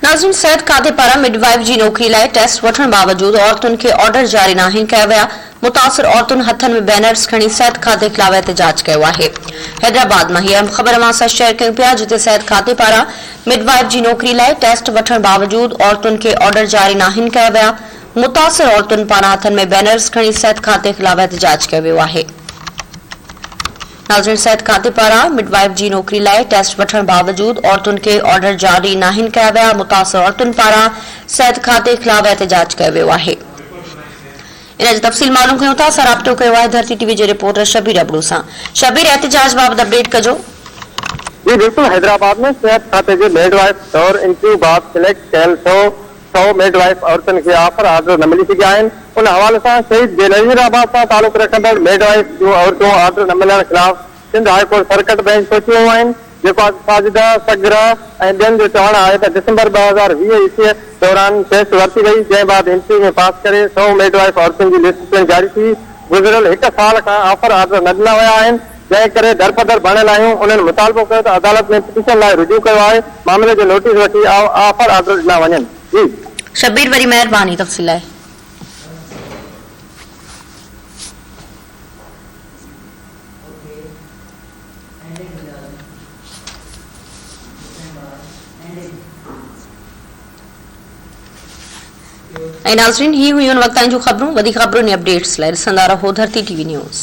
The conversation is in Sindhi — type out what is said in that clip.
ناظرين صحت کاتي پاران مڊ وائيف جي نوڪري لاء ٽيسٽ وٺڻ باوجود عورتن کي آرڊر جاري ناهن ڪيا ويا، متاثر عورتن هٿن ۾ بينرز کڻي صحت کاتي خلاف احتجاج ڪيو آهي. حيدرآباد مان هي اهم خبر اوهان سان شيئر ڪيون پيا جتي صحت کاتي پاران مڊ وائيف جي نوڪري لاء ٽيسٽ وٺڻ باوجود عورتن کي آرڊر جاري ناهن ڪيا ويا، متاثر عورتن پاران هٿن ۾ بينرز کڻي صحت کاتي خلاف احتجاج ڪيو ويو آهي. ناظرين صحت کاتي پاران مڊ وائيف جي نوڪري لاء ٽيسٽ وٺڻ باوجود عورتن کي آرڊر جاري ناهن ڪيا ويا، متاثر عورتن پاران صحت کاتي خلاف احتجاج ڪيو ويو آهي. ان جو تفصيل معلوم ڪيون ٿا اسان رابطو ڪيو آهي ڌرتي ٽي وي جي رپورٽر شبير ابڙو سان شبير احتجاج بابت اپڊيٽ ڪجو. جي بلڪل حيدرآباد ۾ صحت کاتي جي ميڊ وائيف طور انٽرويو بعد سليڪٽ ڪيل سئو ميڊ وائيف عورتن کي آفر آرڊر نه ملي سگهيا آهن، ان حوالي سان شهيد بينظير آباد سان تعلق رکندڙ ميڊ وائيف جون عورتون آرڊر نه ملڻ خلاف Sindh high court circuit bench پهچي ويون آهن، جيڪو ساجده، سگره ۽ ٻين جو چوڻ آهي ته ڊسمبر 2020 عيسوي دوران ٽيسٽ ورتي وئي، جنهن بعد انٽرويو ۾ پاس ڪري سئو ميڊ وائيف عورتن جي لسٽ پڻ جاري ٿي، گذريل هڪ سال کان آفر آرڊر نه ڏنا ويا آهن، جنهن ڪري درپدر بڻيل آهيون، انهن مطالبو ڪيو ته عدالت ۾ پٽيشن لاء رجوع ڪيو آهي، معاملي جو نوٽيس وٺي آفر آرڊر ڏنا وڃن. جي. شبير وڏي مهرباني تفصيل لاء. ۽ ناظرين هي هيون وقت تائين جون خبرون وڌيڪ خبرن ۽ اپڊيٽس لاء ڏسندا رهو ڌرتي ٽي وي نيوز.